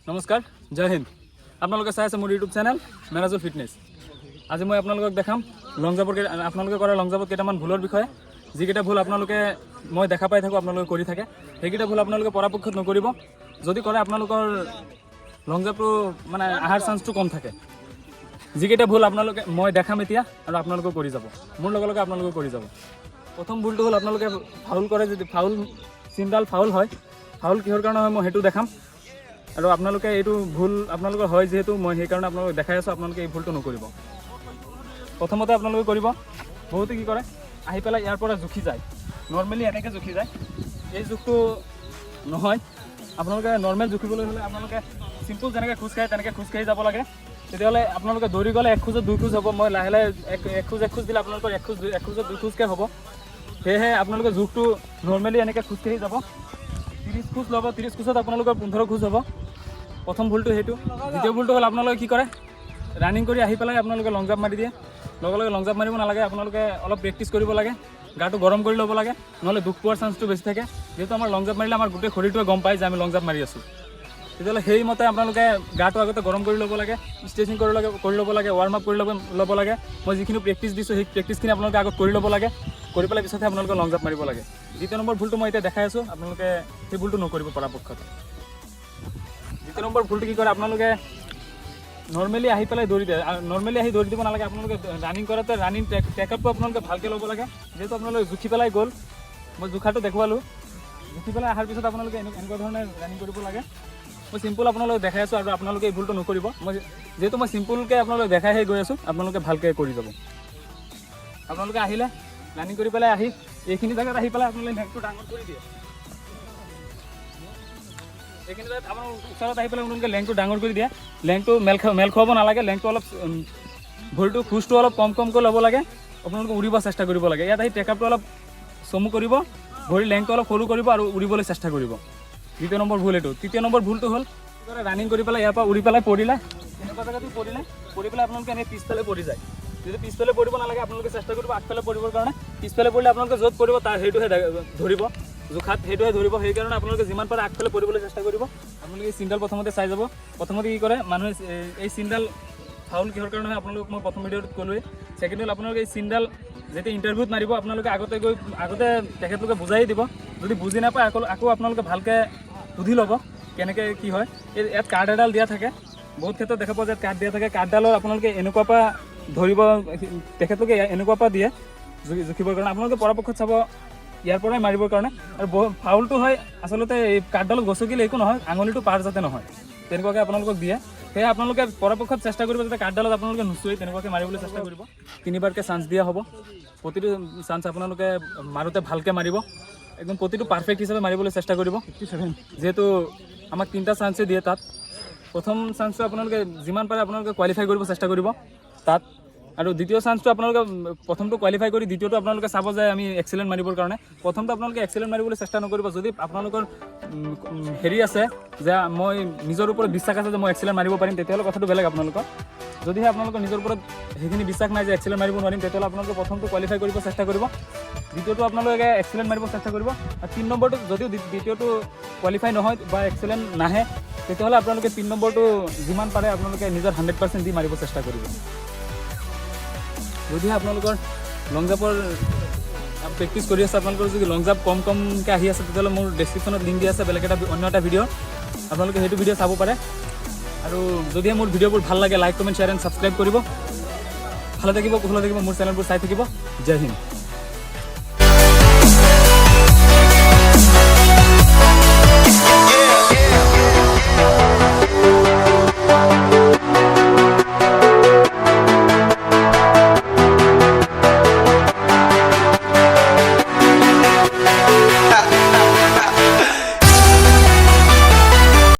নমস্কাৰ, জয় হিন্দ। আপোনালোকে চাই আছে মোৰ ইউটিউব চেনেল মেৰাজুল ফিটনেছ। আজি মই আপোনালোকক দেখাম লং জাম্পৰ, আপোনালোকে কৰা লং জাম্পত কেইটামান ভুলৰ বিষয়ে। যিকেইটা ভুল আপোনালোকে মই দেখা পাই থাকোঁ আপোনালোকে কৰি থাকে, সেইকেইটা ভুল আপোনালোকে পৰাপক্ষত নকৰিব। যদি কৰে, আপোনালোকৰ লং জাম্পটো মানে অহাৰ চান্সটো কম থাকে। যিকেইটা ভুল আপোনালোকে মই দেখাম এতিয়া আৰু আপোনালোকেও কৰি যাব, মোৰ লগে লগে আপোনালোকেও কৰি যাব। প্ৰথম ভুলটো হ'ল আপোনালোকে ফাউল কৰে। যদি ফাউল চিনডাল ফাউল হয়, ফাউল কিহৰ কাৰণে হয়, মই সেইটো দেখাম। আৰু আপোনালোকে এইটো ভুল আপোনালোকৰ হয় যিহেতু, মই সেইকাৰণে আপোনালোকক দেখাই আছোঁ, আপোনালোকে এই ভুলটো নকৰিব। প্ৰথমতে আপোনালোকে কৰিব, বহুতে কি কৰে, আহি পেলাই ইয়াৰ পৰা জুখি যায়। নৰ্মেলি এনেকৈ জুখি যায়, এই জোখটো নহয়। আপোনালোকে নৰ্মেল জুখিবলৈ হ'লে আপোনালোকে চিম্পুল যেনেকৈ খোজকাঢ়ে তেনেকৈ খোজকাঢ়ি যাব লাগে। তেতিয়াহ'লে আপোনালোকে দৌৰি গ'লে এক খোজত দুই খোজ হ'ব। মই লাহে লাহে এক এক খোজ এক খোজ দিলে আপোনালোকৰ এক খোজ এক খোজত দুই খোজকৈ হ'ব। সেয়েহে আপোনালোকে জোখটো নৰ্মেলি এনেকৈ খোজকাঢ়ি যাব, 30 খোজ ল'ব, 30 খোজত আপোনালোকৰ 15 খোজ হ'ব। প্ৰথম ভুলটো সেইটো। দ্বিতীয় ভুলটো হ'ল আপোনালোকে কি কৰে, ৰানিং কৰি আহি পেলাই আপোনালোকে লং জাম্প মাৰি দিয়ে। লগে লগে লং জাম্প মাৰিব নালাগে। আপোনালোকে অলপ প্ৰেক্টিছ কৰিব লাগে, গাটো গৰম কৰি ল'ব লাগে, নহ'লে দুখ পোৱাৰ চান্সটো বেছি থাকে। যিহেতু আমাৰ লং জাম্প মাৰিলে আমাৰ গোটেই শৰীৰটোৱে গম পায় যে আমি লং জাম্প মাৰি আছোঁ, তেতিয়াহ'লে সেইমতে আপোনালোকে গাটো আগতে গৰম কৰি ল'ব লাগে, ষ্ট্ৰেচিং কৰি ল'ব লাগে, ৱাৰ্ম আপ কৰি ল'ব লাগে। মই যিখিনি প্ৰেক্টিছ দিছোঁ, সেই প্ৰেক্টিছখিনি আপোনালোকে আগত কৰি ল'ব লাগে। কৰি পেলাই পিছতহে আপোনালোকে লং জাম্প মাৰিব লাগে। দ্বিতীয় নম্বৰ ভুলটো মই এতিয়া দেখাই আছোঁ, আপোনালোকে সেই ভুলটো নকৰিব পৰাপক্ষত। দ্বিতীয় নম্বৰ ভুলটো কি কৰে, আপোনালোকে নৰ্মেলি আহি পেলাই দৌৰি দিয়ে। নৰ্মেলি আহি দৌৰি দিব নালাগে। আপোনালোকে ৰানিং কৰোঁতে ৰানিং টেকআপটো আপোনালোকে ভালকৈ ল'ব লাগে। যিহেতু আপোনালোকে জুখি পেলাই গ'ল, মই জোখাটো দেখুৱালোঁ। জুখি পেলাই অহাৰ পিছত আপোনালোকে এনেকুৱা ধৰণে ৰানিং কৰিব লাগে। মই চিম্পুল আপোনালোকক দেখাই আছোঁ আৰু আপোনালোকে এই ভুলটো নকৰিব। মই যিহেতু মই চিম্পুলকৈ আপোনালোক দেখাইহে গৈ আছোঁ, আপোনালোকে ভালকৈ কৰি যাব। আপোনালোকে আহিলে ৰানিং কৰি পেলাই আহি এইখিনি জেগাত আহি পেলাই আপোনালোকে লেংথটো ডাঙৰ কৰি দিয়ে। এইখিনি জেগাত আপোনাৰ ওচৰত আহি পেলাই আপোনালোকে লেংথটো ডাঙৰ কৰি দিয়ে। লেংথটো মেল খুৱাব নালাগে। লেংথটো অলপ ভৰিটো খোজটো অলপ কম কমকৈ ল'ব লাগে। আপোনালোকে উৰিব চেষ্টা কৰিব লাগে। ইয়াত আহি টেকআপটো অলপ চমু কৰিব, ভৰিৰ লেংথটো অলপ সৰু কৰিব আৰু উৰিবলৈ চেষ্টা কৰিব। দ্বিতীয় নম্বৰ ভুল এইটো। তৃতীয় নম্বৰ ভুলটো হ'ল ৰানিং কৰি পেলাই ইয়াৰ পৰা উৰি পেলাই পৰিলে, এনেকুৱা জেগাতো পৰিলে, পৰি পেলাই আপোনালোকে এনেই পিছফালে পৰি যায়। যদি পিছফালে পৰিব নালাগে, আপোনালোকে চেষ্টা কৰিব আগফালে পৰিবৰ কাৰণে। পিছফালে পৰিলে আপোনালোকে য'ত পৰিব তাৰ সেইটোহে ধৰিব, জোখাত সেইটোহে ধৰিব। সেইকাৰণে আপোনালোকে যিমান পাৰে আগফালে পৰিবলৈ চেষ্টা কৰিব। আপোনালোকে এই চিনডাল প্ৰথমতে চাই যাব। প্ৰথমতে কি কৰে মানুহে, এই চিনডাল ফাউল কিহৰ কাৰণে হয়, আপোনালোকক মই প্ৰথম ভিডিঅ'ত ক'লোৱেই। ছেকেণ্ড হ'ল আপোনালোকে এই চিনডাল যেতিয়া ইণ্টাৰভিউত মাৰিব, আপোনালোকে আগতে গৈ আগতে তেখেতলোকে বুজাই দিব। যদি বুজি নাপায়, আকৌ আকৌ আপোনালোকে ভালকৈ সুধি ল'ব কেনেকৈ কি হয়। এই ইয়াত কাৰ্ড এডাল দিয়া থাকে। বহুত ক্ষেত্ৰত দেখা পোৱা যায় কাৰ্ড দিয়া থাকে। কাৰ্ডডালৰ আপোনালোকে এনেকুৱা পৰা ধৰিব, তেখেতলোকে এনেকুৱা পৰা দিয়ে জুখিবৰ কাৰণে। আপোনালোকে পৰাপক্ষত চাব ইয়াৰ পৰাই মাৰিবৰ কাৰণে। আৰু ফাউলটো হয় আচলতে এই কাৰ্ডডালত গছকিলে একো নহয়, আঙুলিটো পাৰ যাতে নহয় তেনেকুৱাকৈ আপোনালোকক দিয়ে। সেয়ে আপোনালোকে পৰাপক্ষত চেষ্টা কৰিব যাতে কাৰ্ডডালত আপোনালোকে নুচুৱে, তেনেকুৱাকৈ মাৰিবলৈ চেষ্টা কৰিব। তিনিবাৰকৈ চান্স দিয়া হ'ব। প্ৰতিটো চান্স আপোনালোকে মাৰোঁতে ভালকৈ মাৰিব, একদম প্ৰতিটো পাৰফেক্ট হিচাপে মাৰিবলৈ চেষ্টা কৰিব। 57। যিহেতু আমাক তিনিটা চান্সে দিয়ে, তাত প্ৰথম চান্সটো আপোনালোকে যিমান পাৰে আপোনালোকে কোৱালিফাই কৰিব চেষ্টা কৰিব তাত। আৰু দ্বিতীয় চান্সটো আপোনালোকে প্ৰথমটো কোৱালিফাই কৰি দ্বিতীয়টো আপোনালোকে চাব যে আমি এক্সেলেণ্ট মাৰিবৰ কাৰণে। প্ৰথমটো আপোনালোকে এক্সেলেণ্ট মাৰিবলৈ চেষ্টা নকৰিব। যদি আপোনালোকৰ উম, উম, হেৰি আছে যে মই নিজৰ ওপৰত বিশ্বাস আছে যে মই এক্সেলেণ্ট মাৰিব পাৰিম, তেতিয়াহ'লে কথাটো বেলেগ আপোনালোকৰ। যদিহে আপোনালোকৰ নিজৰ ওপৰত সেইখিনি বিশ্বাস নাই যে এক্সেলেণ্ট মাৰিব নোৱাৰিম, তেতিয়াহ'লে আপোনালোকে প্ৰথমটো কোৱালিফাই কৰিব চেষ্টা কৰিব, দ্বিতীয়টো আপোনালোকে এক্সেলেণ্ট মাৰিব চেষ্টা কৰিব আৰু তিনি নম্বৰটো যদিও দ্বিতীয়টো কোৱালিফাই নহয় বা এক্সেলেণ্ট নাহে, তেতিয়াহ'লে আপোনালোকে তিনি নম্বৰটো যিমান পাৰে আপোনালোকে নিজৰ 100% দি মাৰিব চেষ্টা কৰিব। যদিহে আপোনালোকৰ লং জাম্পৰ প্ৰেক্টিছ কৰি আছে, আপোনালোকৰ যদি লং জাম্প কম কমকৈ আহি আছে, তেতিয়াহ'লে মোৰ ডেছক্ৰিপশ্যনত লিংক দিয়া আছে বেলেগ এটা অন্য এটা ভিডিঅ', আপোনালোকে সেইটো ভিডিঅ' চাব পাৰে। আৰু যদিহে মোৰ ভিডিঅ'বোৰ ভাল লাগে, like, comment, share and subscribe কৰিব। ভালে থাকিব, কুশলে থাকিব, মোৰ চেনেলবোৰ চাই থাকিব। জয় হিন্দ।